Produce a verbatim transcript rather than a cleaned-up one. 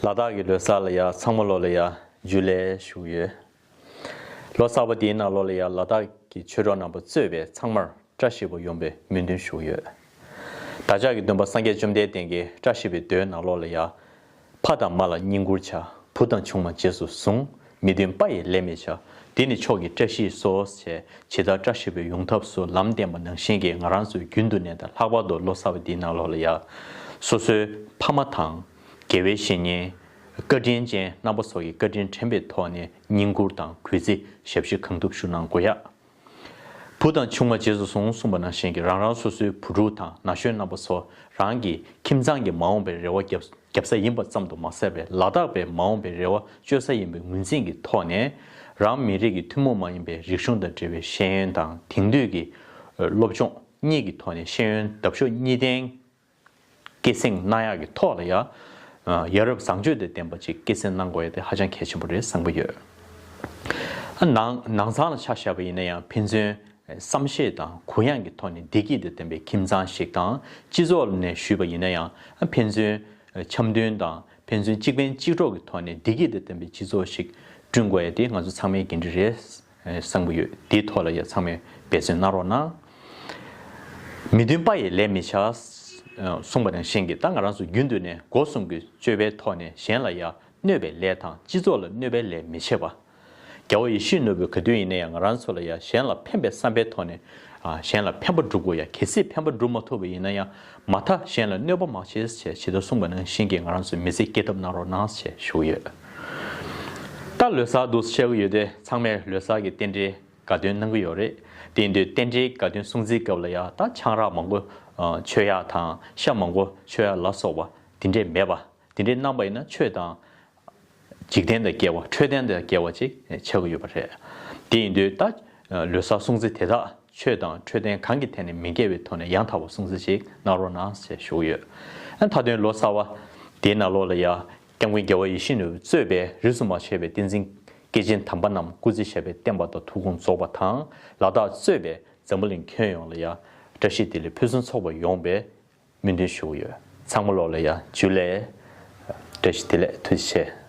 ལ་དྭགས་ཀྱི་ལོ་གསར་ལ་ཡ་ཚང་མ་ལོ་ལ་ཡ་ཇུ་ལེ་ཞུ་ཡོད། ལོ་གསར་པ་འདིའི་ནང་ལོ་ལ་ཡ་ལ་དྭགས་ཀྱི་ཆོས་གྲོགས་རྣམ་པ་གཙོས་པའི་ཚང་མར་བཀྲ་ཤིས་པ་ཡོང་བའི་སྨོན་འདུན་ཞུ་ཡོད། བདག་ཅག་གི་སྟོན་པ་སངས་རྒྱས་བཅོམ་ལྡན་འདས་ཀྱི་བཀྲ་ཤིས་པའི་མདོའི་ནང་ལོ་ལ་ཡ། ཕ་དང་མ་ལ་བསྙེན་བཀུར་བྱ། བུ་དང་ཆུང་མ་རྗེས་སུ་བཟུང་། མི་མཐུན་པ་ཡི་ལས་མི་བྱ། འདི་ནི་མཆོག་གི་བཀྲ་ཤིས་སོ་ཞེས་ཇི་ལྟར་བཀྲ་ཤིས་པའི་ཡོང་ཐབས་སུ་ལམ་བསྟན་པ་ནང་བཞིན་གྱི་ང་རང་ཚོས་རྒྱུན་དུ་ནས་དང་ལྷག་པར་དུ་ལོ་གསར་པ་འདིའི་ནང་ལོ་ལ་ཡ། སོ་སོའི་ཕ་མ་དང་། དགེ་བའི་བཤེས་གཉེན། བཀའ་དྲིན་ཅན་རྣམ་པ་སོགས་ཀྱི་བཀའ་དྲིན་དྲན་པའི་ཐོག་ནས་བསྙེན་བཀུར་དང་གུས་བརྩི་ཞབས་ཕྱི་གང་ཐུབ་ཞུ་གནང་དགོས་ཡ། བུ་དང་ཆུང་མ་རྗེས་སུ་བཟུང་གསུངས་པ་ནང་བཞིན་གྱི་རང་རང་སོ་སོའི་བུ་ཕྲུག་དང་ན་གཞོན་རྣམ་པ་ཚོ་རང་གི་ཁྱིམ་ཚང་གི་མ་འོངས་པའི་རེ་བ་བརྒྱབ་བརྒྱབ་ས་ཡིན་པ་ཙམ་དུ་མ་ཟད་པའི་ལ་དྭགས་པའི་མ་འོངས་པའི་རེ་བ་བཅོལ་ས་ཡིན་པའི་ངོས་འཛིན་གྱི་ཐོག་ནས་རང་མི་རིགས་ཀྱི་ཐུན་མོང་མ་ཡིན་པའི་རིག་གཞུང་དང་འབྲེལ་བའི་ཤེས་ཡོན་དང་དེང་དུས་ཀྱི་སློབ་སྦྱོང་གཉིས་ཀྱི་ཐོག་ནས་ཤེས་ཡོན་འདབ་གཤོག་གཉིས་ལྡན། སྐྱེད་སྲིང་གནང་ཡག་གི་ཐོག་ལ་ཡ། ཡ་རབས་བཟང་སྤྱོད་དང་ལྡན་པ་ཅིག་སྐྱེད་སྲིང་གནང་དགོས་ཡ་དེ་ཧ་ཅང་གལ་ཆེན་པོ་རེད་བསམ་གྱི་ཡོད། ནང་ནང་ཚང་ལ་ཆ་བཞག་པ་ཡིན་ན་ཡང་ཕན་ཚུན་བསམ་ཤེས་དང་གུ་ཡངས་ཀྱི་ཐོག་ནས་བདེ་སྐྱིད་དང་ལྡན་པའི་ཁྱིམ་ཚང་ཞིག་དང་སྤྱི་ཚོགས་ནས་ཞུས་པ་ཡིན་ན་ཡང་ཕན་ཚུན་འཆམ་མཐུན་དང་ཕན་ཚུན་གཅིག་ཕན་གཅིག་གྲོགས་ཀྱི་ཐོག་ནས་བདེ་སྐྱིད་དང་ལྡན་པའི་སྤྱི་ཚོགས་ཤིག་བསྐྲུན་དགོས་ཡ་དེ་ང་ཚོ་ཚང་མའི་འགན་འཁྲི་རེད། བསམ་གྱི་ཡོད། དེའི་ཐོག་ལ་ཡ་ཚང་མས་འབད་བརྩོན་གནང་རོགས་གནང་། མི་མཐུན་པ་ཡི་ལས་མི་བྱ། གསུངས་པ་ནང་བཞིན་གྱི་ད་ང་རང་ཚོ་རྒྱུན་དུ་ནས་སྒོ་གསུམ་གྱི་སྤྱོད་པའི་ཐོག་ནས་གཞན་ལ་ཡ་གནོད་པའི་ལས་དང་སྤྱི་ཚོགས་ལ་གནོད་པའི་ལས་མི་བྱེད་པ། རྒྱལ་བ་ཡིད་བཞིན་ནོར་བུས་ག་དུས་ཡིན་ན་ཡང་ང་རང་ཚོ་ལ་ཡ་གཞན་ལ་ཕན་པའི་བསམ་པའི་ཐོག་ནས་གཞན་ལ་ཕན་པ་སྒྲུབ་དགོས་ཡ། གལ་སྲིད་ཕན་པ་སྒྲུབ་མ་ཐུབ་པ་ཡིན་ན་ཡང་མ་མཐའ་གཞན་ལ་གནོད་པ་མ་བྱེད་ཅེས་ཇི་ལྟར་གསུངས་པ་ནང་བཞིན་གྱི་ང་རང་ཚོས་མི་ཚེ་སྐྱེལ་ཐབས་གནང་རོགས་གནང་ཞེས་ཞུ་གི་ཡོད། ད་ལོ་གསར་འདུག་བཤད་ཀྱི་ཡོད་དེ་ཚང་མས་ལོ་གསར་གྱི་རྟེན་འབྲེལ་དགའ་སྟོན་གནང་གི་ཡོད་རེད། དེ་ཡིན་དུས་རྟེན་འབྲེལ་དགའ་སྟོན་སྲུང་བརྩིའི་སྐབས་ལ་ཡང་ད་ཆང་རག་མང་པོ་མཆོད་ཡག་དང་ཤ་མང་པོ་མཆོད་ཡག་ལ་སོགས་པ་དེ་འདྲས་མེད་པ། དེ་འདྲས་གནང་པ་ཡིན་ན་ཆོས་དང་འཇིག་རྟེན་དང་འགལ་བ་འཕྲོད་བསྟེན་དང་འགལ་བ་ཅིག་ཆགས་ཀྱི་ཡོད་པ་རེད། དེ་ཡིན་དུས་ད་ལོ་གསར་སྲུང་བརྩི་དེ་དག་ཆོས་དང་འཕྲོད་བསྟེན་གང་གི་ཐད་ནས་མི་འགལ་བའི་ཐོག་ནས་ཡང་དག་པ་སྲུང་བརྩི་ཞིག་གནང་རོགས་གནང་ཞེས་ཞུ་གི་ཡོད། མཐའ་དོན་ལོ་གསར་བ་དེའི་ནང་ལོགས་ལ་ཡ། སྐྱབས་མགོན་རྒྱལ་བ་ཡིད་བཞིན་ནོར་བུས་གཙོས་པའི་རིས་སུ་མ་ཆད་པའི་བསྟན་འཛིན་སྐྱེས་ཆེན་དམ་པ་རྣམས་སྐུ་ཚེ་ཞབས་པད་བརྟན་པ་དང་ཐུགས་དགོངས་རྫོགས་པ་དང་ལ་དྭགས་གཙོས་པའི་འཛམ་བུ་གླིང་ཁྱོན་ཡོངས་ལ་ཡང་བཀྲ་ཤིས་བདེ་ལེགས་ཕུན་སུམ་ཚོགས་པ་ཡོང་བའི་སྨོན་འདུན་ཞུ་གི་ཡོད། ཚང་མ་ལོགས་ལ་ཡང་ཇུ་ལེ། བཀྲ་ཤིས་བདེ་ལེགས། ཐུགས་རྗེ་ཆེ།